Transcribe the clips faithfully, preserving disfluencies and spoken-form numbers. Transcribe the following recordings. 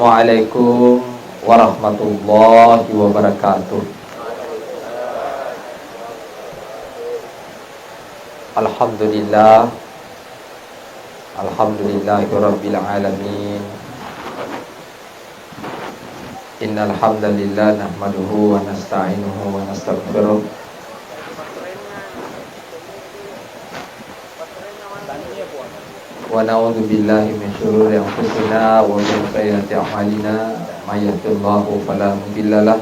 Assalamualaikum warahmatullahi wabarakatuh. Alhamdulillah. Alhamdulillahirabbil alamin. Innal hamdalillah nahmaduhu wa nasta'inuhu wa nastaghfiruh. Wa na'udzu billahi min syururi anfusina wa min sayyiati a'malina. May yahdihillahu fala mudhillalah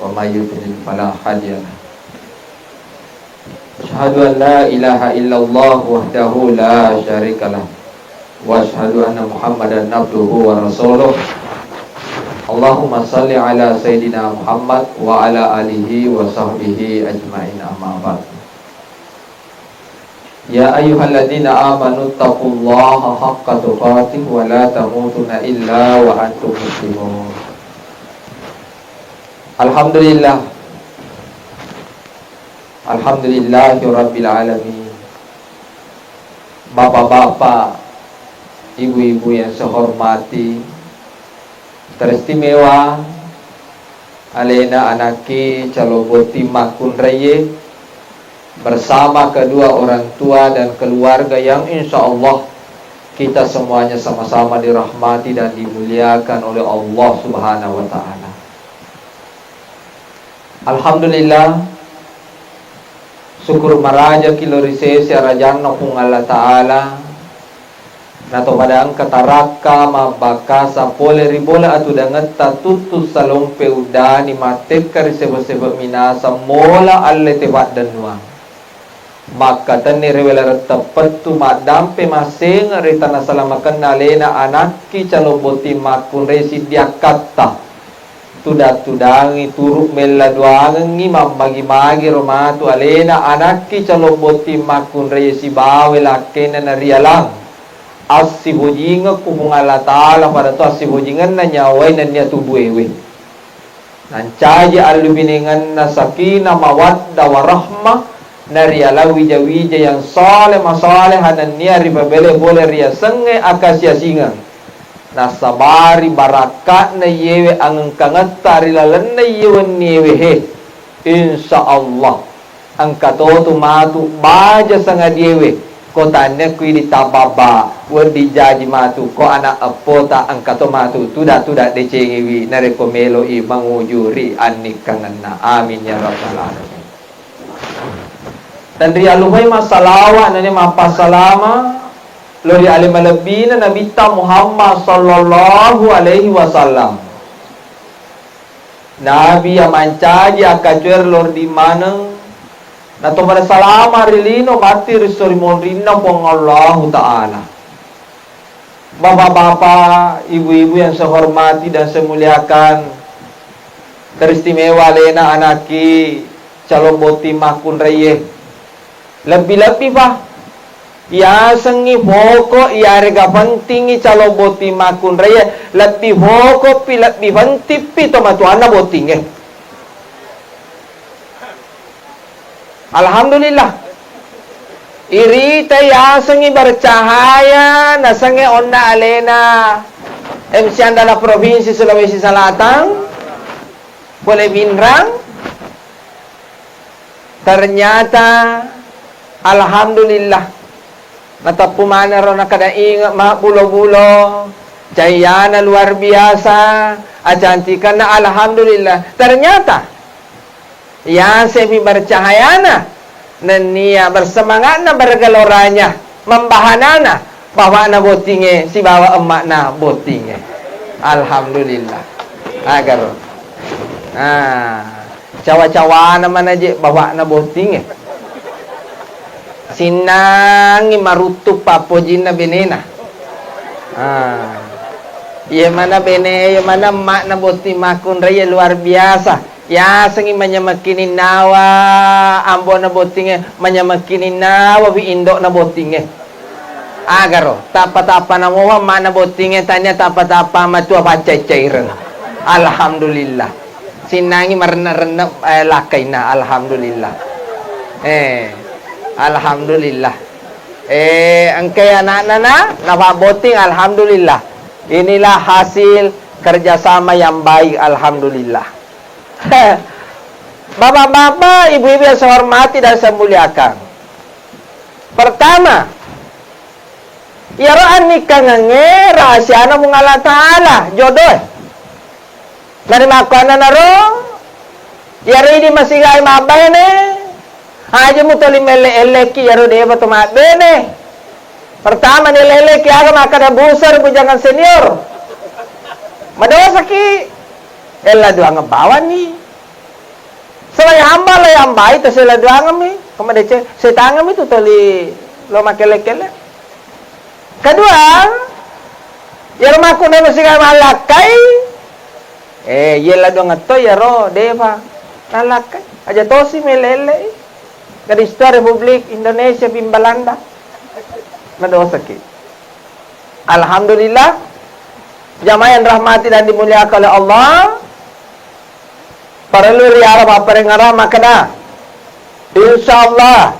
wa may yudlil fala hadiyalah. Asyhadu an la ilaha illallah wahdahu la syarikalah. Wa asyhadu anna Muhammadan abduhu wa rasuluh. Allahumma salli ala Sayyidina Muhammad wa ala alihi wa sahbihi ajma'in, amma ba'd. Ya ayyuhalladzina amanu taqullaha haqqa tuqatih wa la tamutunna illa wa antum muslimun. Alhamdulillah. Alhamdulillahirabbil alamin. Bapak-bapak, ibu-ibu yang saya hormati, teristimewa alena anakki Calo Botting Makkunraie bersama kedua orang tua dan keluarga yang insya Allah kita semuanya sama-sama dirahmati dan dimuliakan oleh Allah Subhanahu wa Ta'ala. Alhamdulillah, syukur marajaki lao ri sese arajanna Puang Allah Ta'ala, nato pada engka tarakka mabbakasa pole ri bola atudangetta tuttu salompe uddani mattekka ri sebe-sebe minasa mola alle tepaddennuang. Makkatenni riwelareng teppettu maddampe massenge ri tana salamakenna alena anakki Calo Botting Makkunrai siddi akkatta. Tudang-tudangi turu mella duangengngi mammagi-magi ro matu alena anakki Calo Botting Makkunrai sibawa lakkainna narialang. Assibojingekku Puang Allah Ta'ala pada to assibojingenna nyawai nennia tubuewe. Nancaji allubinengenna sakinah mawaddah warahmah, narialang wija-wija yang saleh masaleh nennia ripabele pole riasengnge akasiasingeng. Nasabari barakka'na iyewe angengkangetta ri lalenna iye wenniewe he. Insya Allah. Engka totu matu baja sangadiewe, ko tannia ku idi tabbabba, wedding jaji matu ko ana eppota engka to matu tuda-tuda decengiwi narekko meloi manguju ri annikkangenna. Amin ya rabbal alamin. Tenriallupai massalawa nane mappassalama lao ri ale malebbina Nabitta Muhammad sallallahu alaihi wasallam. Nabi iya mancaji akkacoe ri lordi maneng, nato pada salama ri lino matti ri sori monrinna Puang Allahu Ta'ala. Bapak-bapak, ibu-ibu yang saya hormati dan saya muliakan, teristimewa alena anakki Calo Botting Makkunraie. Lebbi-lebbi, Pak. Yasengngi poko iyarega pentingngi Calo Botting Makkunraie, lebbi pokoppi, lebbi pentingpi tomatuanna bottingnge. Alhamdulillah. Irita yasengngi bercahaya nasengnge onna alena M C Andana Provinsi Sulawesi Selatan, pole Pinrang, Ternyata, alhamdulillah, nateppu maneng ro nakkeda inge mabbulo-bulo, cahayana luar biasa, acantikanna, alhamdulillah. Ternyata, yasepi bercahayana, nennia bersemangatna, bergeloranya, membahanana, bawakna bottingnge sibawa emma'na bottingnge. Alhamdulillah. Agaro. Nah, cawa-cawana manaje bawakna bottingnge. Sinnangi maruttu pappojinna benena. Ah. Iye mana bene, iye mana emma'na botting makkunrai, iye luar biasa. Yasengngi manyamekkininnawa ambona bottingnge, manyamekkininnawawi indokna bottingnge. Agaro, tappa-tappa namowa mana bottingnge, tania tappa-tappa matua paccai-caireng. Alhamdulillah. Sinnangi marenne-renne, eh, lakkainna. Alhamdulillah. Eh, alhamdulillah. Eh, engkai anakna na, napabbotting, alhamdulillah. Inilah hasil kerjasama yang baik, alhamdulillah. Bapak-bapak, ibu-ibu yang saya hormati dan saya muliakan. Pertama, iyaro annikkangengnge rahasiana Puang Allah Ta'ala, jodoh. Narimakkuannanaro, iyaro idi masigae mabbaine, aja mutoli melle-ellekki iyaro de'pa to mabbene. Pertama, nielle-ellekki aga makkada, "Buser, bujangan senior." Madosaki, ella duangeng bawanni. Selain hamba, lai hambai, to sela duangemmi, kemudian ce-, setangemmi tu toli lo makkelle-kelle. Kedua, iyaro makkunrai masigae mallakkai, eh, yella duangetto iyaro de'pa nallakkai. Aja tosi melle-ellei. Gadis tua Republik Indonesia bimbalanda. Nadosaki. Alhamdulillah, jamaah yang rahmati dan dimuliakan oleh Allah, parellu riala papparengngerang makkeda, insyaallah,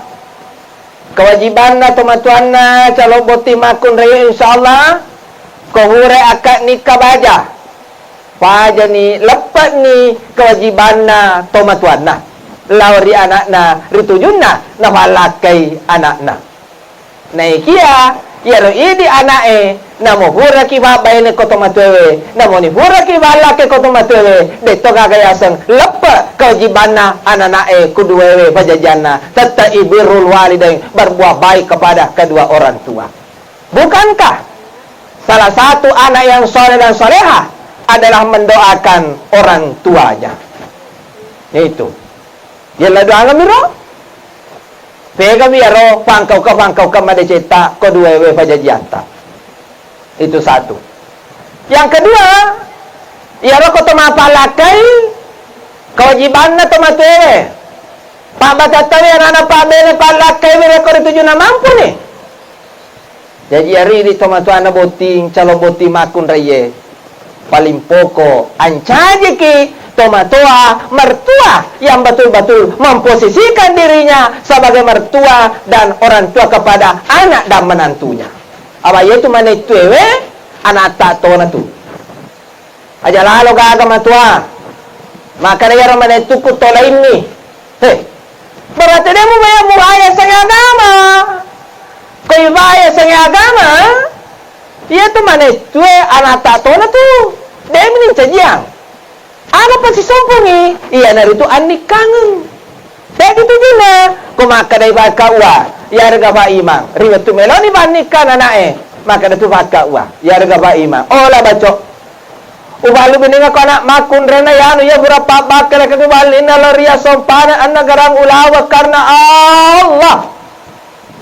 kewajibanna tomatuanna calon botting makkunrai, insyaallah, ko hure akad nikah baja. Pajani leppe'ni kewajibanna tomatuanna lao ri ana'na ri tujunna nafallakkai ana'na. Naikia iyaro idi ana'e, namo furaki fabbaine ko tomatuewe, namoni furaki fallakkai ko tomatuewe, de'to gaga yaseng leppe kewajibanna anana'e kuduewe pajajianna, tette' i birrul walidain, berbuat baik kepada kedua orang tua. Bukankah salah satu anak yang soleh dan soleha adalah mendoakan orang tuanya? Itu. Yella doangemiro. Pegami iyaro pangkauka-pangkauka madecetta ko duewe pajajiatta. Itu satu. Yang kedua, iyaro ko to mapallakkai kewajibanna tomatuewe. Pabbatattawi anana pabbene pallakkai, rekko ritujuna mampuni. Jaji, iyaro idi tomatoanna botting, calon botting makkunraiye, paling pokok ancajiki tomatoa mertua yang betul-betul memposisikan dirinya sebagai mertua dan orang tua kepada anak dan menantunya. Apa iyetu manettuewe, anatta tona tu. Aja lalo gaga matua. Makkeda iyaro manettukku to lainni. He. Berarti de' mubaya-, mubaya yasengnge agama. Ko ibaya yasengnge agama, iyatu manettue anatta tona tu. De' meni cajiang. Aga pasisumpungngi? Iyanaritu annikkangeng. De'ki tujunna, ko makkedai fakkaua, iyarega Pak Imang, ri wettu meloni pannikka nanae, makkeda tu fakkaua, iyarega Pak Imang, ola baco. Uballu binengako anak makkunrena yanu iya fura pabbakkalaka kuballinna lao ri sompana annagarang ulaweng karena Allah.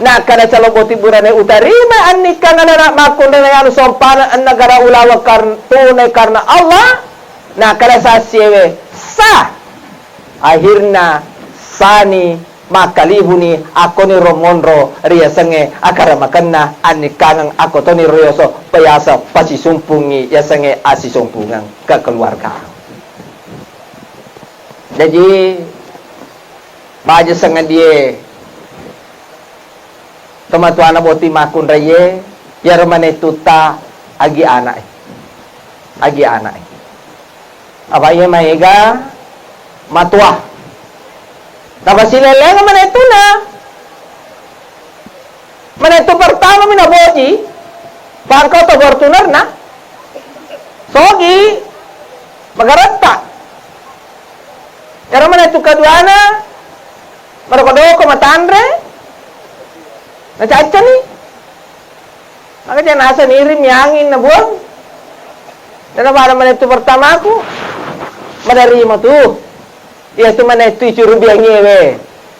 Nakkeda calon botting burane, utarima annikkangeng anak makkunrena yanu sompana annagarang ulaweng kar-, tunai karena Allah. Nakkeda sasiewe, sah. Akhirna sani makkalihuni akkoniro monro riasengnge akaramakenna annikkangeng, akko toniro rioso payaseng pasisumpungngi yasengnge assisumpungeng kekeluargaan. Jaji, baja sengadie tomatoanna botting makkunraiye, iyaro manettutta agi ana'e. Agi ana'e. Apa iye maega matua. Napasilellenga manettuna. Manettu pertama mi naboji, pangkau to Fortuner na. Sogi, magaretta. Ero manettu keduana, madoko-doko matanre, nacaccani. Maka janasa niring miangin na buang. Dena pada manettu pertamaku, madarima tu. Iyatu manettu icurubiangngi we.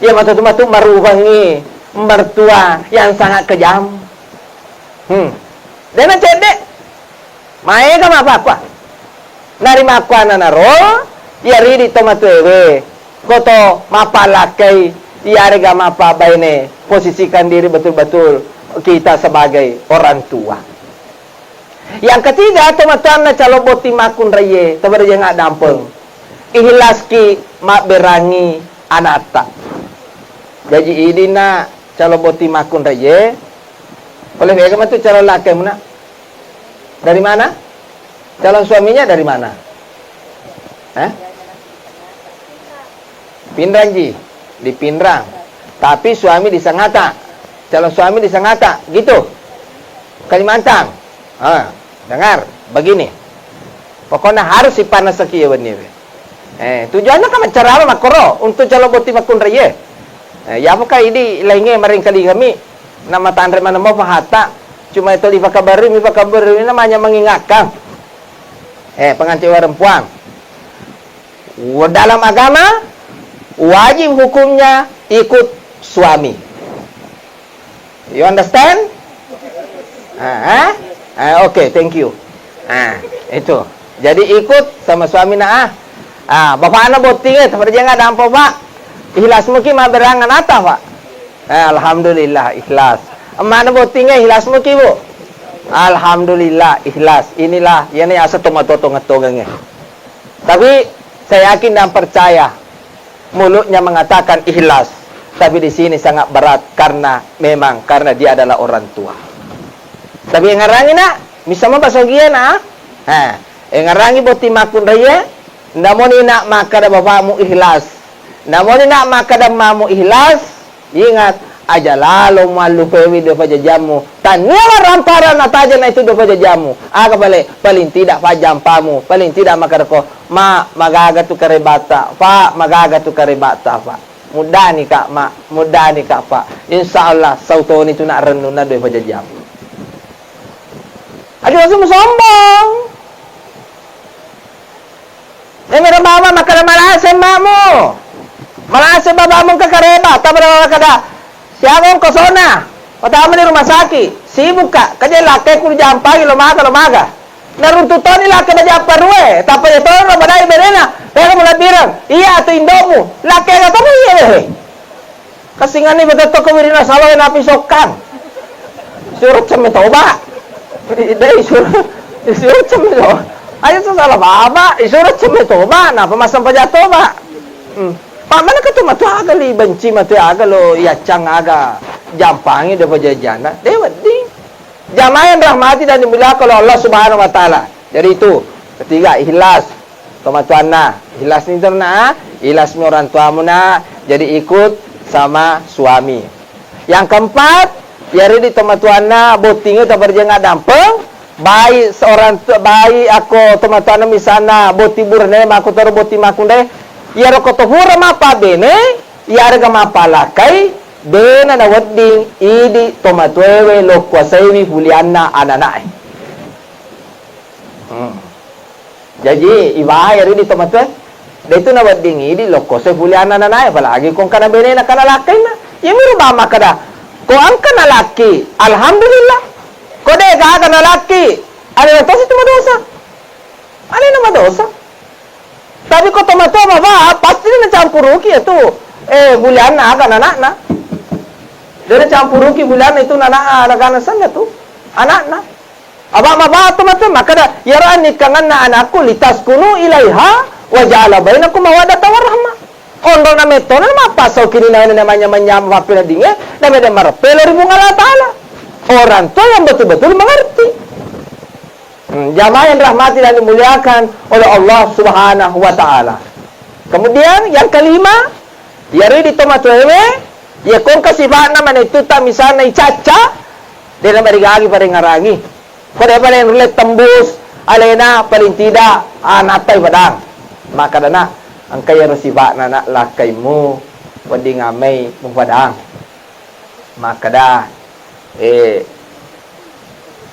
Iya matu-matu marubangngi mertua yang sangat kejam. Hmm. Dena cedde. Maega mapakkua. Narimakkuannanaro, iyaridi tomatuewe, koto mapallakkai, iyarega mappabaine, posisikan diri betul-betul kita sebagai orang tua. Yang ketiga, tomatoanna calon botting makkunraiye, tabarajang addampeng. Ikhlaski mabberangi anatta. Jaji idinna calon botting makkunraiye, oleh mega matu calon lakkaimuna. Dari mana? Calon suaminya dari mana? Hah? Pinrang ji, di Pinrang. Tapi suami di Sangatta. Calon suami di Sangatta, gitu. Kalimantan. Ah, dengar, begini. Pokoknya harus sipanasaki ya wenni. Eh, tujuanna kan macarama makkoro untuk calon botting makkunraie. Eh, ya apa idi laingnge maringkalingami. Nama tanre mana mau pahata. Cuma itu dipakabarui, mi pakabarui namanya mengingatkan. Eh, pengantin perempuan. Dalam agama, wajib hukumnya ikut suami. You understand? Ah, ah? Ah, oke, thank you. Ah, itu. Jadi ikut sama suami na, ah. Ah, bapakna bottingnge, tafarjanga dampo, Pak. Ikhlas muki maberangan ata, Pak. Ah, alhamdulillah, ikhlas. Emana bottingnge, ikhlas muki, Bu. Alhamdulillah, ikhlas. Inilah, yani asa tomato tongettongengnge. Tapi saya yakin dan percaya, mulutnya mengatakan ikhlas, tapi di sini sangat berat karena memang karena dia adalah orang tua. Tapi engngerangi na, misama basogie na, ha, engngerangi botting makkunraie, namoni na makkada bapakmu ikhlas, namoni na makkada emmamu ikhlas, Ingat, aja lalo muallupewi dua pajajammu. Tania warramparan natajana itu dua pajajammu. Aga pale, paling tidak pajjampamu, paling tidak makkedako, "Ma, magaga tu karebata, Pak, magaga tu karebata, Pak." Muddani, Kak, Ma, muddani, Kak, Pak. Insya Allah, sautoni tu nak rennu na dua pajajammu. Aja langsung sombong. Eh, mero mama makkeda malase emmamu. Malase babamu engka kareba, tabara makkeda, "Siaga ongkosona? Watama di rumah sakit. Sibuk ka, kaje lakkai ku jampangi lo maga, lo maga." Naruntu toni lakkai bajappa rue, tappa je toro lo badai berena. Pega mulabbireng. Iya tu indomu. Lakkai ga tomo iya he. Kasinganni betetto ko wirina saloe napi sokkang. Isuro cemme toba. Dai isuro, isuro cemme toba. Aja tu salah baba, isuro cemme toba, napa massempajang toba? Hmm. Pak mana ketu matu aga li benci matu aga lo yaccang aga jampangi de pajajana. De wedding. Jamaah yang dirahmati dan dimuliakan oleh Allah Subhanahu wa Ta'ala. Jadi itu, ketiga, ikhlas. Tomatoanna, ikhlas ni terna, ikhlas mi orang tuamu na, jadi ikut sama suami. Yang keempat, yari di tomatoanna bottingnge tabarjeng addampeng, baik seorang tu-, baik ako tomatoanna misalna botting burane, mako toro botting makkunrai, yaro ko tofura mappabbene, yarega mappalakai, dena nawedding idi tomatoewe lokkuasaiwi fulianna anana'e. Hmm. Jaji, ibae ri di tomatoe, de tu nawedding idi lokko se fulianna nanae, apalagi ko engkana benena kana lakkainna. Iya miro bang makkeda, ko engka nalakki, alhamdulillah. Ko de gaga nalakki, alena tosi tu madosa. Alena madosa. Tapi ko tomatoa maba, pasti nacampuruki ya tu, eh, fulianna aga nanakna. De nacampuruki fulianna itu nana, anakna senna tu, anakna. Aba mabatu matu makkeda, "Iyaro annikkangenna anakku litaskunu ilaiha wa ja'ala bainakum mawaddatan wa rahmah." Onrona mettona mappasau kini na manya-manya mappeneddingnge, na mede mareppelo ri Puang Allah Ta'ala. Orang tua yang betul-betul mengerti. Hmm, jamaah yang dirahmati dan dimuliakan oleh Allah Subhanahu wa Ta'ala. Kemudian yang kelima, yari di tomatoewe, ya kongka sifatna manettu ta misalna icacca, de na marigagi parengarangi. Ko de paling rulle tembus alena paling tidak, ah, nattai padang. Makkeda na, engka yaro sifatna nak lakkaimu, wedding amai mupadang. Makkeda, eh,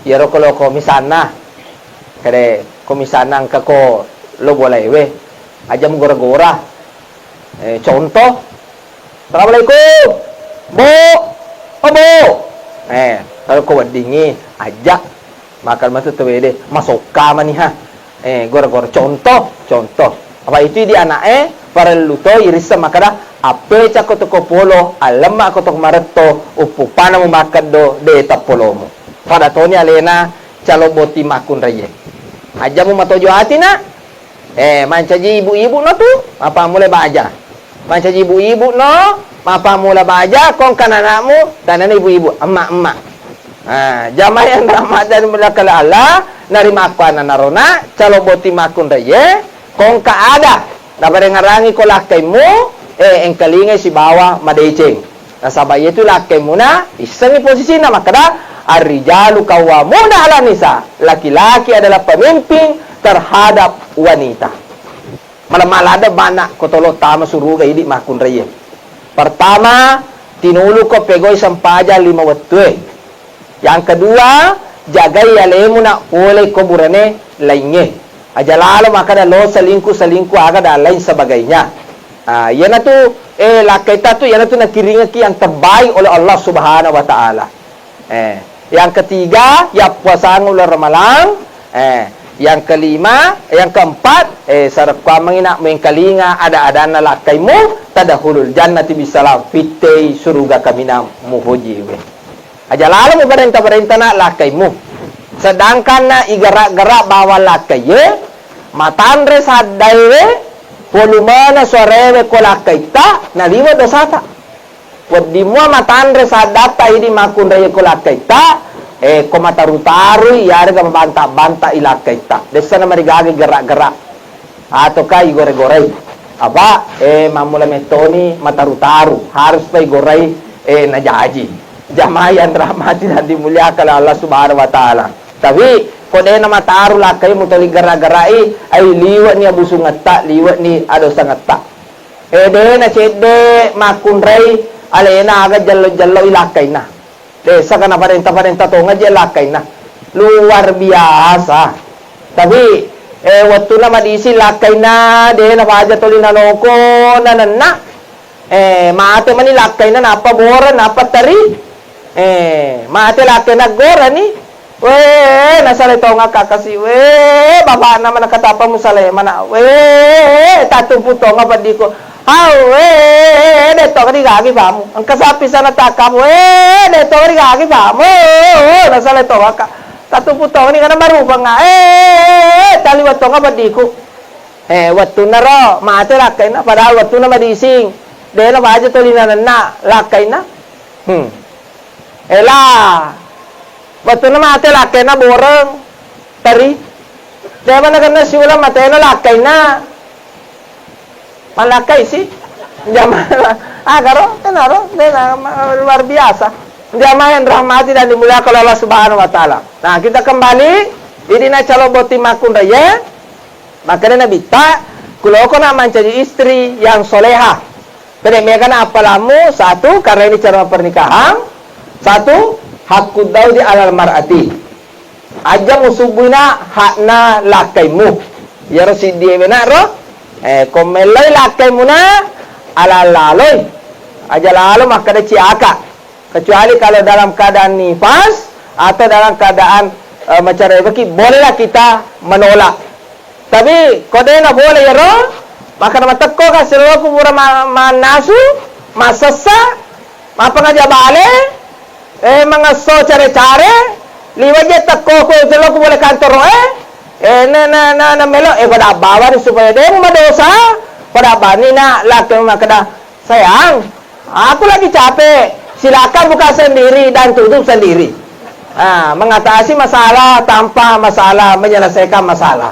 iyaro ko loko misalna, kede ko misalna engka ko lo bolaewe, aja mugora-gora. Eh, contoh, "Assalamualaikum, Bu, oh, Bu." Eh, kalau ko weddingi, aja. Makkeda matu tawede, masokka mani ha. Eh, gora-gora. Contoh, contoh. Apa itu di anaknya, parellu to irissa makkeda, "Appecakko toko polo, allemmakko toko maretto, uppuppana mu makkeddo, de tappolomu." Pada toni alena calo botting makkunraie. Aja mu matojo ati, Nak. Eh, mancaji ibu-ibu no tu, apa mulai baja. Mancaji ibu-ibu no, mappammula baja, kongka nana'mu, tanana ibu-ibu, emma-emma. Ah, jamaah yang dirahmati dan dimuliakan oleh Allah, narimakkuannanarona, calo botting makkunraie, kongka ada, naparengngerangi ko lakkaimmu, eh, engkalingai sibawa madeceng. Nasaba iyatu lakkaimmuna, issengngi posisina makkeda, "Ar-rijalu qawwamuna 'alan nisa." Laki-laki adalah pemimpin terhadap wanita. Malemma ladde bana ko tolo tama suruga idi makkunraie. Pertama, tinulu ko pegoi sempajang lima wettue. Yang kedua, jagai alemu nak pole ko burane laingnge. Aja lalo makkeda lo selingkuh-selingkuh aga dan lain sebagainya. Ah, iyanatu, eh, lakkaitta tu iyanatu nakiringekki yang terbaik oleh Allah Subhanahu wa Ta'ala. Eh, yang ketiga, yappuasang uleng Ramalang. Eh, yang kelima, yang keempat, eh, sarekkuammengi nak mengkalinga ada-adanna lakkaimu, tadkhulul jannati bisalam, fittei suruga kaminang muhojiwe. Aja lalo muparenta-parenta nak lakkaimu. Sedangkan nak igerak-gerak bawang lakkaiye, matanre saddaewe, volumena suarewe ko lakkaitta, naliwe dosata. Wedding mua matanre saddatta idi makkunraie ko lakkaitta, eh, ko mataru-tarui, iyarega mabanta-bantai lakkaitta. Dessa namarigaga gerak-gerak. Ataukah igore-gorei. Apa, eh, mammula mettoni mataru-taru. Harus pa igorei, eh, najaji. Jamaah yang dirahmati dan dimuliakan oleh Allah Subhanahu wa Ta'ala. Tapi, ko de namataru lakkai mutoli gerak-gerai, ai liwekni abusungetta, liwekni adosangetta. Eh, de na cedde makkunrai alena aga jello-jello i lakkainna. Desa kana parenta-parenta tonga je lakkainna. Luar biasa. Tapi, eh, wettuna madisi lakkainna, de na baja toli nanoko nanenna. Eh, mate mani lakkainna, nappa bora, nappa teri. Eh, mate lakkainna gorani. Wee, nasalai tonga kakasi. Wee, bapakna mana katapa musalai mana. Wee, tatumpu tonga peddiku. Hau, wee, de tonga digagi pamu. Engka sapi sana takam. Wee, de tonga digagi pamu. Nasalai tonga ka. Tatumpu tonga ni kana baru banga. Eh, tali tonga peddiku. Eh, wettunna ro mate lakkainna, padahal wettuna madising. Dena baja toli nanenna lakkainna. Hmm. Ela. Wettunna mate lakkainna boreng. Teri. Dema nakenna siulang matena lakkainna. Malakkai si. Jamaah. Ah, karo, kenaro, dena, luar biasa. Jamaah yang dirahmati dan dimuliakan oleh Allah Subhanahu wa Ta'ala. Nah, kita kembali. Idi na calo botting makkunraie. Makkeda Nabitta, kuloko na mancaji istri yang soleha. Pede megana appalammu, satu, karena ini cara pernikahan, satu, hakku zaudi alal mar'ati. Aja musubbuina hakna lakkaimmu. Iyaro siddie wenaro, eh, ko mellai lakkaimuna, ala laloi. Aja lalo makkeda ciaka. Kecuali kalau dalam keadaan nifas atau dalam keadaan, eh, macarebaki, bolehlah kita menolak. Tapi ko de na boleh iyaro, makkeda matekko ka siro kubura ma-, mannasu, massessa, mappangaja bale, eh, mangesso care-care, liwe je tekko ko siro kubura kantoro, eh, eh, na, na, na, na melo, eh, pada bawani supaya de madosa, pada bani na laki makkeda, "Sayang, aku lagi capek. Silakan buka sendiri dan tutup sendiri." Ah, mengatasi masalah tanpa masalah, menyelesaikan masalah.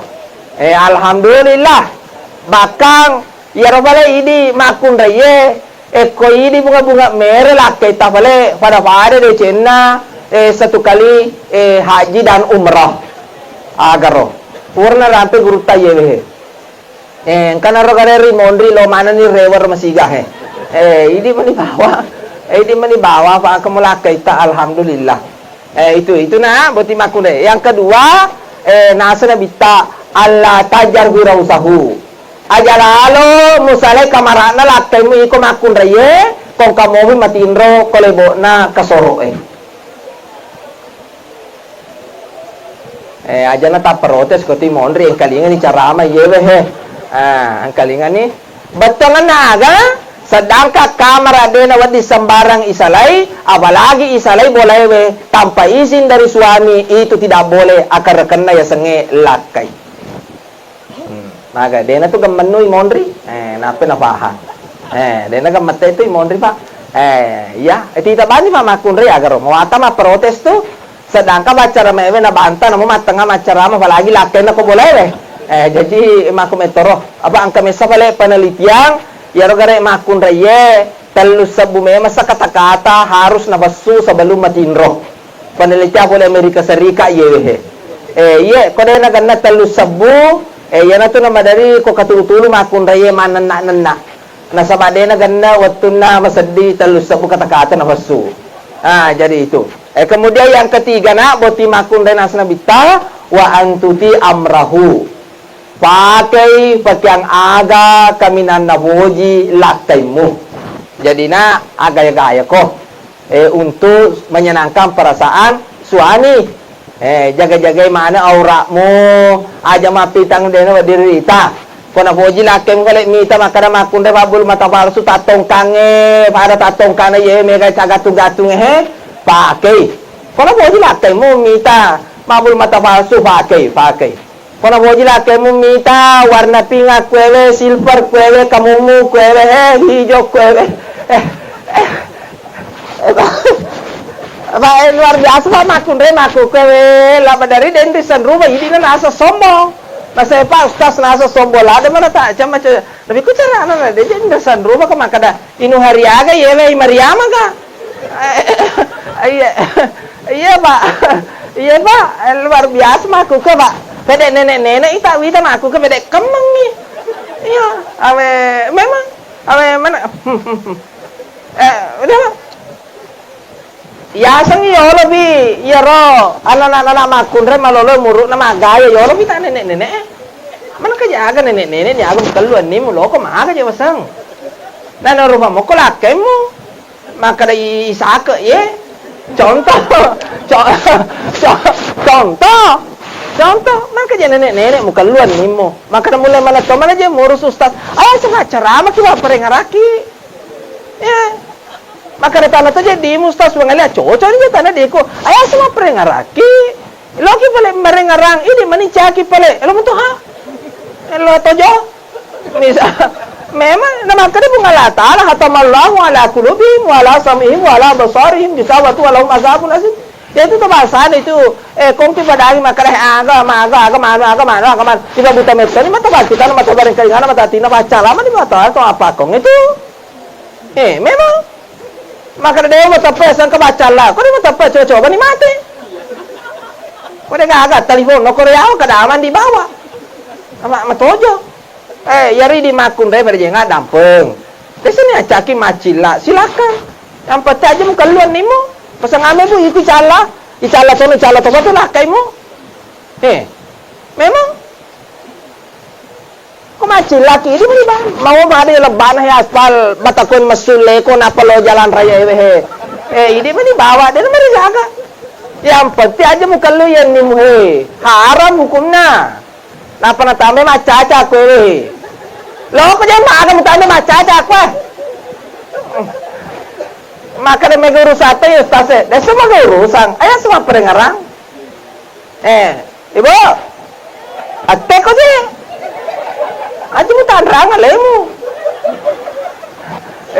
Eh, alhamdulillah. Bahkan, iyaro pale idi makkunraie, ekko idi bunga-bunga mere lakkaitta pale pada-pada decenna, eh, satu kali, eh, haji dan umrah. Agaro. Purna rampe gurutta iyewe. Eh, engka naro gare ri monri lo manenni rewer masiga he. Eh, idi mani bawa. Eh, idi mani bawa, fa engka mulakka itta, alhamdulillah. Eh, itu, itu na botting makkunrai. Yang kedua, eh, nasana bitta, alla tajar wirausahu. Aja lalo musalai kamarana lakkaimu iko makkunraie, kongka momi matinro ko lebo'na kasoro'e. Eh, ajana tapprotes ko ti monri, engkalingani carama iyewe he. Ah, engkalingani. Bettuanna aga, sedangkan kamar dena wedding sembarang isalai, apalagi isalai bolaewe tanpa izin dari suami, itu tidak boleh, akan rekenna yasengnge lakkai. Hmm. Maga, dena tu gemmennu i monri. Eh, nape napahang. Eh, dena gemmette tu i monri, Pak. Eh, iya, eh, tita bani, Pak, makkunrai agaro. Mawata mapprotes tu. Sedangkan baccara maewe nabanta namo mattengnga maccarama, apalagi lakkainna ko bolewe. Eh, jaji makko metoro. Apa engka messa pale penelitian, iyaro gare makkunraiye tellu sebbu memang sa kata-kata harus nafessu sebelum matinro. Penelitian pole Amerika Serikat iyewe he. Eh, iye, ko de nagenna tellu sebbu, eh, iyanatu namadari ko katulu-tulu makkunraiye mannenna-nenna. Nasaba de nagenna wettunna maseddi tellu sebbu kata-kata nafessu. Ah, jadi itu. Eh, kemudian yang ketiga, nak, boti makkunrai naseng Nabitta, wa antuti amrahu. Pakei pakeang aga kaminang napoji lakkaimmu. Jadi, nak, agaya-gaya ko, eh, untuk menyenangkan perasaan suami. Eh, jaga-jagai maneng auratmu, aja mappitang dena wedding rita. Ko napoji lakkemu kale mita makkada makkunrai pabbulu mata palsu tattongkangnge, pada tattongkanna iye mega cagatu-gatungnge he, pakei. Ko napoji lakkemu mita mabbulu mata palsu, pakei, pakei. Ko napoji lakkemu mita warna pink kuewe, silver kuewe, kamummu kuewe, he, hijau kuewe. Eh, eh. Eh, Pak, Pak, eh, luar biasa, Pak, makkunrai makkukue, we, laba dari dendri sanruba, idi na nasa sombong. Nasa, Pak Ustaz, nasa sombong, lada mana tak macam-macam. Tapi ku carana na, de, dendri sanruba ke makkada, inu hari aga, ye, we, Mariama ka. Eh, iya, iya, Pak. Iya, Pak, eh, luar biasa makkukue, Pak. Pede nenek-nenek, ita, wita makkukue, pede kemengi. Iya, awe, memang, awe, mana? Eh, udah, Pak. Yaseng yolo bi, iyaro anana-nana makkunrai malolo muru'na magaya yolo bi ta nenek-nenek e. Mana ka jaga nenek-nenek ni aga mukellu annimu loko maga je waseng. Nana rupa moko lakkaimu. Makkada i-, isake ye. Contoh. Co-, co-, contoh. Contoh, mana ka je nenek-nenek mukellu annimu. Makkada mulai mana to mana je murus ustaz. Ayo sing acara maki wa perengaraki. Ya. Makkada tana to jadi musta suang ale coco ni tana deko. Aya sama perengaraki. Loki pale merengarang, ini mani caki pale. Elo mutu ha. Elo tojo. Misal, memang nama kada bunga Allah Ta'ala, khatamallahu ala qulubihim wa ala sam'ihim wa ala basarihim, bisa watu walahum azabun azim. Ya itu tuh bahasanya itu, eh, kongki pada hari makan, eh, aga, maga, aga, mana, aga, mana, aga, mana. Tiba buta metoni, mata batu, tanah mata bareng kalingana, mata tina, baca lama di mata, atau apa kong itu? Eh, memang. Makkada dewa mateppe sangka bacalla. Ko de mateppe coba-coba ni mate. Ko de gaga telepon no Korea kada aman dibawa. Ama matojo. Eh, yari di makkunrai berjenga dampeng. Desa ni acaki macilla, silakan. Yang penting aja muka lu animu. Pasang ame bu iku calla. Icalla tono, icalla tono tu lakkaimu. Eh, memang. Ko maccillaki idi mani bang. Mau made lebbana he aspal batakuen messulle ko nappa lo jalan raya ewe he. Eh, idi mani bawa de mari jaga. Yang penting aja mukellu yenni mu he. Haram hukumna. Napa natambe maccaca ko ewe he. Lo ko jangan maga mutambe maccaca ko. Maka de mega urusan apa ya ustaz e? De semua urusan. Ayo semua perengarang. Eh, Ibu. Atteko je. Aja mu tanrang alemu.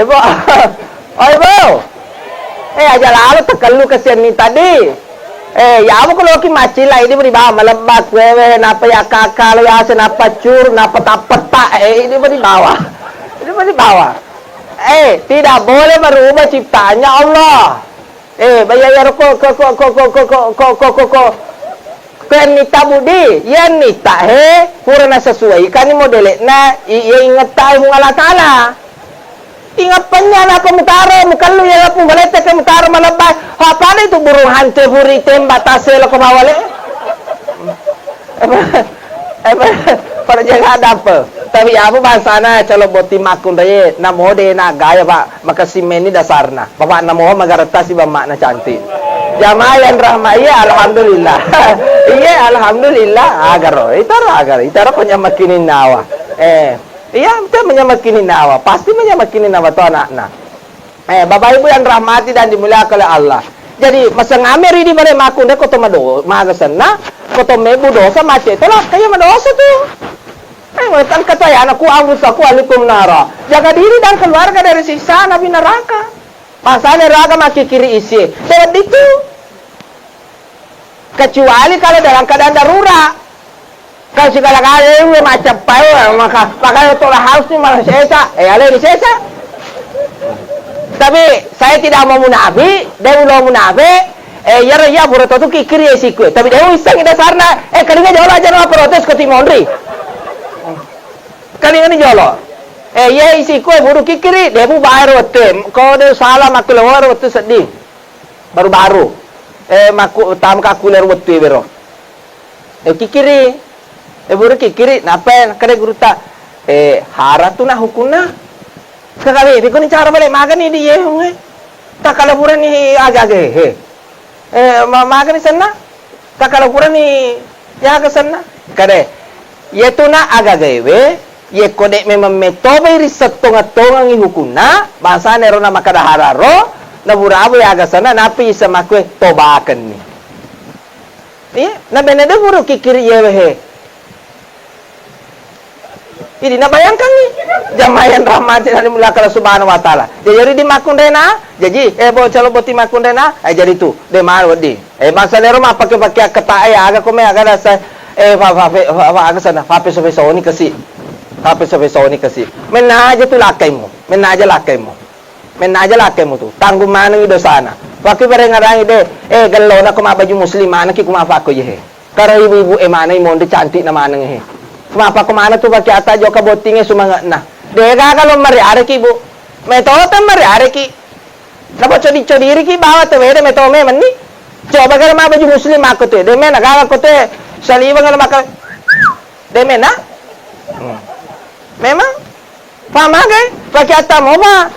Ibu. Oh, Ibu. Eh, aja lalo tekellu kesian ni tadi. Eh, ya apa kalau ki macila ini beri bawa melebat wewe napa ya kakak lo ya senapa cur napa tapeta eh ini beri bawa. Ini beri bawa. Eh, tidak boleh merubah ciptaannya Allah. Eh, baya iyaro ko, ko, ko, ko, ko, ko, ko, ko, ko ennitta budi, iya ennitta he, pura nasesuaikanni modele'na, i-, iya ingetta e Puang Allah Ta'ala. Ingeppennya napa mutaro, mukellu iya lapung balette ke mutaro malebba. Ha, pada itu burung hantu furi tembak taselo ko bawale. Eh, pada jaga ada apa? Tapi apa bangsana calo botting makkunraie, namo de na gaya, Pak. Makessing meni dasarna. Bapak namo magaretta si bammakna cantik. Jamaah yang rahmat, iya, alhamdulillah. Iya, alhamdulillah. Agaro, itaro, agaro, itaro ko nyamakkini nawa. Eh, iya, ente menyamakkini nawa. Pasti menyamakkini nawa to anakna. Eh, Bapak Ibu yang rahmati dan dimuliakan oleh Allah. Jadi, masengame ridi bare makkunrai ko to mado-, magasenna, ko to mebbu dosa, macet to lakkai madosa tu. Eh, kan kata ya anakku anfusakum wa ahlikum nara. Jaga diri dan keluarga dari siksa api neraka. Masane raga makkikiri isi. Sewedding tu. Kecuali kalau dalam keadaan darurat. Kan segala-galana macappai, maka, makanya tola harus ni malah sesa. Eh, alai ni sesa. Tapi saya tidak mau munafik, dia udah munafik. Eh, iya, iya, pura tu kikiri ya siku. Tapi dia usang dasarna. Eh, kalinya jauh aja nama protes ke Timonri. Kalinya ni jolo. Eh, iya, isiku, eh, buru kikiri. Dia bu bayar waktu. Kau dia salah, makku lewat waktu sedih. Baru-baru. Eh, makku, tamu kakuler waktu, eh, bero. Eh, kikiri. Eh, buru kikiri. Napa, eh, kade guru ta. Eh, hara tu na hukunna. Kakabe, pekoni cara balik magani di, eh, eh. Tak kalau pura ni aga-aga, eh. Eh, ma-, magani senna? Takala purani yaga senna? Kade, iyetuna agagaewe, yekko de' memeng metobai risettongeng-tongengngi hukunna, bangsana erona makkada hararo, naburabo yaga senna, nappi isseng makkue tobakenni. Iya, na bene de' pura kikkiri iyewe he. Idi nabayangkangngi jamaah yang rahmati dan dimuliakan Allah Subhanahu wa Ta'ala. Jadi, jadi di makkunrena, jadi, eh, bo, calo boti makkunrena, eh, jadi tu, de' maro wedding. Eh, bangsa nero mappake-pake akketa, eh, aga kome, aga dasa, eh, fa, fa, fa, fa, fa, aga sana, fa, peso-pesoni kasi. Fa, peso-pesoni kasi. Menna aja tu lakkaimu, menna aja lakkaimu. Menna aja lakkaimu tu, tanggung manengi dosana. Wakki berengarangi de, eh, gellona ko mabbaju muslim manekki ku mafakko je he. Kara ibu-ibu e maneng monri cantik na maneng he. Mapakko maneng tu pake ata jokka bottinge sumange'na. De gaga lo mariareki, Bu. Metote mariareki. Napa codi-codiriki bawa tewede metome menni. Coba kara mabbaju muslim makko tu. De mena gaga ko tu saliweng lo maka. De mena. Hmm. Memang Fa magai, pake atta mopa,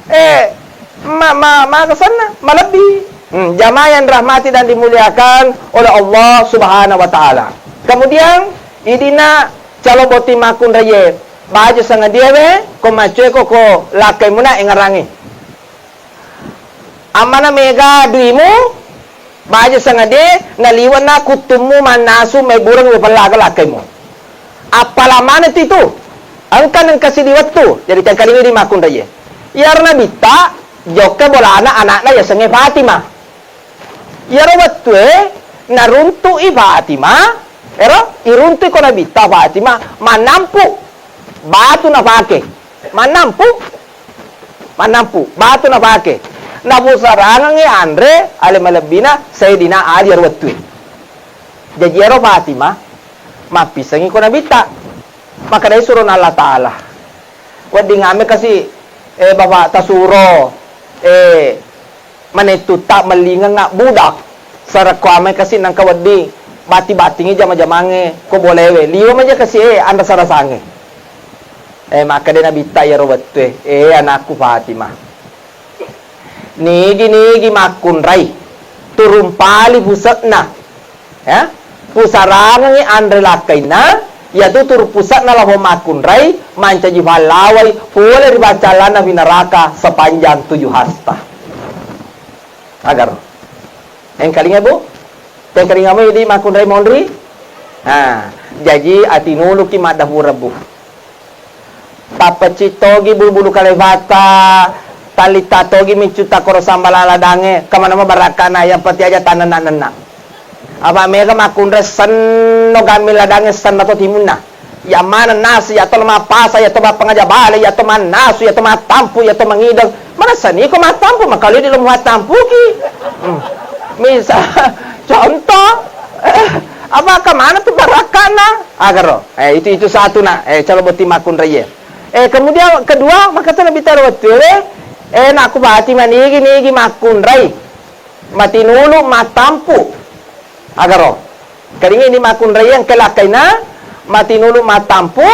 eh, ma, ma, ma kesanna, malebbi. Hmm, jamaah yang dirahmati dan dimuliakan oleh Allah Subhanahu wa Ta'ala. Kemudian, idina calo botting makkunraie, baja sangadie we, ko maccoe ko, ko lakkai muna engarangi. Ammana mega duimu, baja sangadie, naliwenna kuttummu mannasu mebbureng we pellaga lakkaimu. Appala maneng tu itu, engka nengka sidi wettu, jadi tengkalinga di makkunraie. Iyaro Nabitta, jokka bolana anakna yasengnge Fatimah. Iyaro wettue, naruntu'i Fatimah, ero, iruntu'i ko Nabitta Fatimah, mannampu batu nafake. Mannampu, mannampu batu nafake. Napusarangengngi anre ale malebbina Sayyidina Ali iyaro wettue. Jaji iyaro Fatimah mappisengngi ko Nabitta. Makkedai surona Allah Ta'ala. Wedding ame kasi, eh, Bapak tasuro, eh, manettutta mellingengnga budak. Sarekko amai kasi nengka wedding bati-batingi jama-jamangnge ko bolewe. Liwe maja kasi, eh, anrasa-rasangnge. Eh, makkeda Nabitta iyaro wettue, eh, anakku Fatimah. Nigi-nigi makkunrai, turung pali puse'na. Ya, pusarangengngi anre lakkainna, iyatu turu puse'na lafo makkunrai, mancaji fallawai, pole ri baccallanna fi neraka sepanjang tujuh hasta. Agar. Engkalinga, Bu? Tengkalinga mo idi makkunrai monri? Nah, jaji atinuluki maddafureng, Bu. Pappecci togi bulu-bulu kalefatta, tallitta togi miccutta koro sambala ladangnge, kemana mo barakkana, yang penting aja tanenna-nenna. Apa mega makkunrai senno gamming ladangnge senna to timunna. Yang mana nasu, ya to mappasa, ya to mappangaja bale, ya to mannasu, ya to mattampu, ya to mangideng. Mana sani ko mattampu, makali di lo mattampuki. Hmm. Misal, contoh, eh, apa kemana tu barakkana? Agaro. Eh, itu, itu satu na, eh, calo botting makkunraie. Eh, kemudian kedua, makkeda Nabitta iyaro wettue, eh, nakku Fatimah nigi-nigi makkunrai, matinulu mattampu. Agaro. Keringi ni makkunrai engka lakkaina, matinulu mattampu,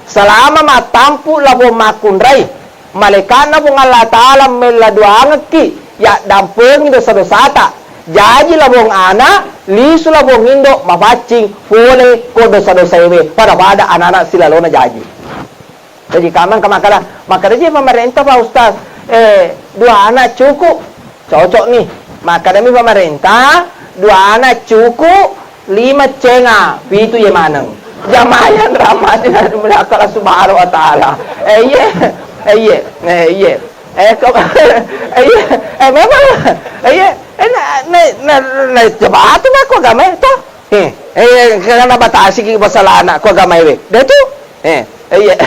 selama mattampu lafo makkunrai. Malaikatna Puang Allah Ta'ala mella duangekki, yaddampengi dosa-dosata. Jaji lafong ana, lisu lafong indo, mapaccing pole ko dosa-dosaewe, pada-pada anana silalona jaji. Jadi kamang ke makkada, makkada je pemerintah, Pak Ustaz, eh, dua anak cukup. Cocok nih. Makkadami pemerintah, dua anak cukup, lima cenga, pitu ye maneng. Jamaah yang rahmati dan dimuliakan Allah Subhanahu wa Ta'ala. Eh, iye. Eh, iye. Eh, iye. Eh, kok, eh, iye. Eh, memang. Eh, iye. Eh, na, na, na, na, coba tu mako agamae, toh? Eh, eh, karena batasi ki masalah anak ko agamae we. Deh tu? Eh, eh, iya.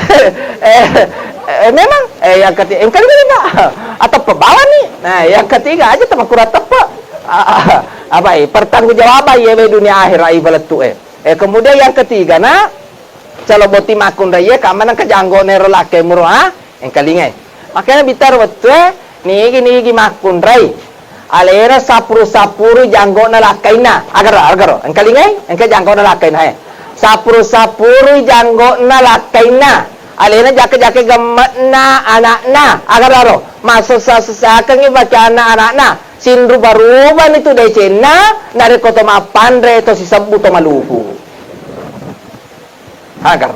Eh, eh, memang, eh, yang ketiga, yang ketiga, Pak. Atau pembawa nih. Nah, yang ketiga aja teman kurang tepat. Ah, ah, apa, eh, pertanggungjawaban ya, we, dunia akhirat, eh, balettu, eh. Eh, kemudian yang ketiga, nak, calo boti makkunrai, eh, kamana ke janggo nero lakke muro, ha? Engkalingai. Makanya bitar wettue, nigi-nigi makkunrai. Alena sapuru-sapuru janggona lakkainna. Agaro, agaro. Engkalingai, engka janggona lakkainna, eh. Sapuru-sapuru janggona lakkainna. Alena jake-jake gemme'na anakna. Agaro, aro. Masessa-sessakengngi pake anak-anakna. Sinruba-rubani tu decenna, narekko to mappanre, to sisebbu, to maluhu. Agaro.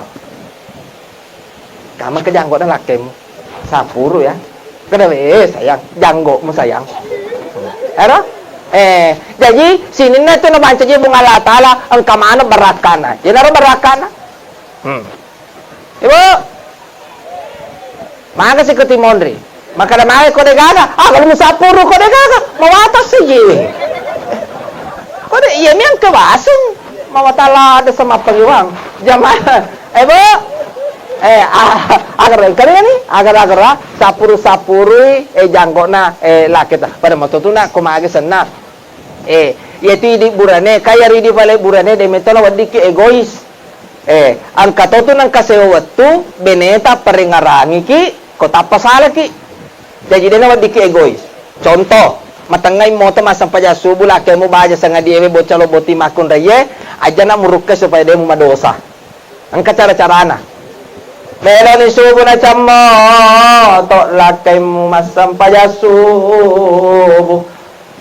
Kamma ke janggona lakkemu. Sapuru ya. Kada, eh, sayang, janggokmu sayang. Ero? Eh, jaji sininna tu namancaji Puang Allah Taala engka maneng barakkana. Yenaro barakkana. Hmm. Ibu, maga si keti monri. Makkeda maga ko de gaga, ah, kalau musapuru ko de gaga, mawatasi ji. Ko de, iya mi engka waseng. Mawatala ada sama pengiwang. Jamaah. Eh, Bu. Eh, ah, agar kali ni, agar-agar, ah, sapuru-sapurui, eh, janggokna, eh, laketa. Pada moto tu nak, ko maga senna. Eh, iyatu idi burane, kaya ridi pale burane, de metona weddikki egois. Eh, engka to tu nengka sewa wettu, beneta parengarangiki, ko tappa salaki. Jaji dena weddikki egois. Contoh, matengngai moto massempajang subuh, lakkemu baja sangadiewe bocca lo boti makkunraiye, ajana murukka supaya de mumadosa. Engka cara-carana. Meloni subuh nacammo to lakkemu massempajang subuh.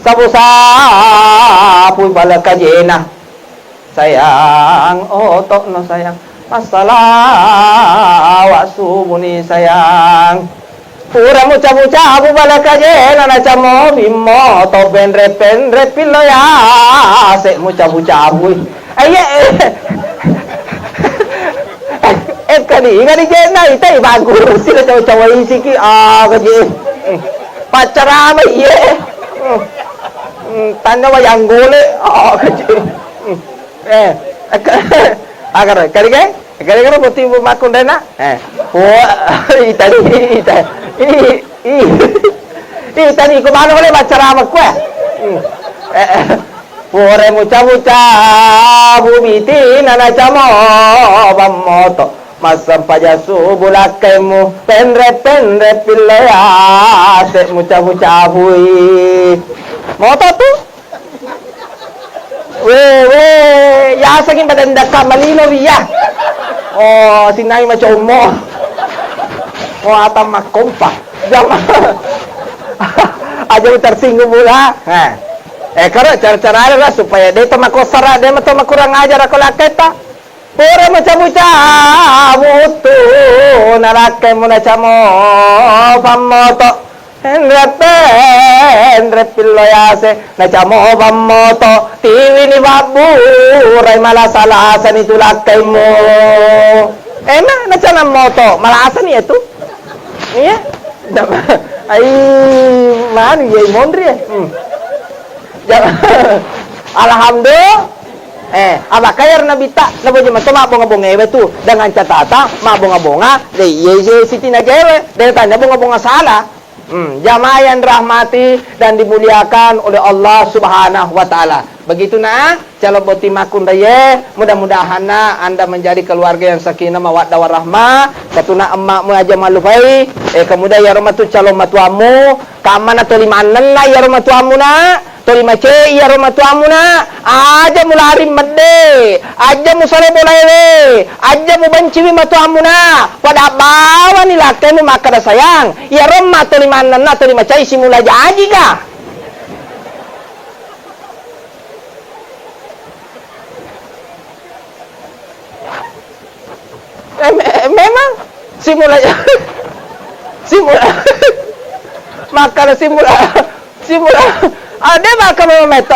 Sabu-sabu bala kajena. Sayang, oto'no sayang. Massalawa subuni sayang. Pura mucabu-cabu bala kajena nacammo bimmo to penre-penre pillo yase mucabu-cabui. Aye, eh. Eh, kadi, kadi jena itai bagus sila cawa-cawa isiki. Ah, kaji. Paccarama iye. Hmm, tanya wayang gole. Ah, kaji. Hmm. Eh, agaro, kali ke? Kali ke boti makkunraina? Eh, wah, itani, ita, i, i, itani, ko mana boleh baca rama kue? Hmm. Eh, eh. Pore muca-muca, bu biti, nana camo, bammoto. Massempajang subuh lakkaimu, penre-penre pillo yase muca-muca bui. Moto tu? We, we, yasengngi madendakka malino wi ya. Oh, sinai macommo. Oh, atam makkompa. Jama. Aja tersinggung pula. Nah. Eh, karo cara-cara lah supaya de to makosara, de to makurang ajar ko lakketa. Pura macabu-cabu tu, narakkemu nacamo pammoto. Enre penre pillo yase, nacamo pammoto. Tiwini babburai malasa-lasani tu lakkemu. Ena nacana moto, malasani ya tu. Iya. Ai manu ya monri ya. Hmm. Ja-, Alhamdulillah. Eh, abakka iyaro nabitta, naboja mato mabbonga-bonga ewe tu, dengan catatan mabbonga-bonga, de iye je Siti Najaewe, de tanya bonga-bonga salah. Hmm, jamaah yang dirahmati dan dimuliakan oleh Allah Subhanahu wa Ta'ala. Begitu na, calon boti makkunraie, mudah-mudahan na Anda menjadi keluarga yang sakinah mawaddah warahmah, katuna emmakmu aja malupai, eh, kemudian iyaro matu calon matuammu, Kammana toli mannenna iyaro matuammuna, toli macei iyaro matuammuna, aja mulari medde, aja musale bolaewe, aja mubenciwi matuammuna, pada bawani lakkemu makkeda sayang, iyaro emma toli mannenna toli macei simula jajiga. Eh, me-, memang simula, simula, makkala simula, simula, ah, de bakka memang metto,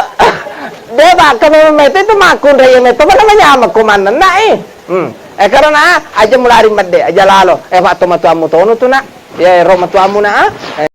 de bakka memang metto itu makkunrai metto, mana manyamekko mannenna, eh. Hmm. Eh, karena aja mulari medde, aja lalo. Eh, fatto matuammu tonu tu, nak. Ya, ero matuammu, nak, ah. Eh.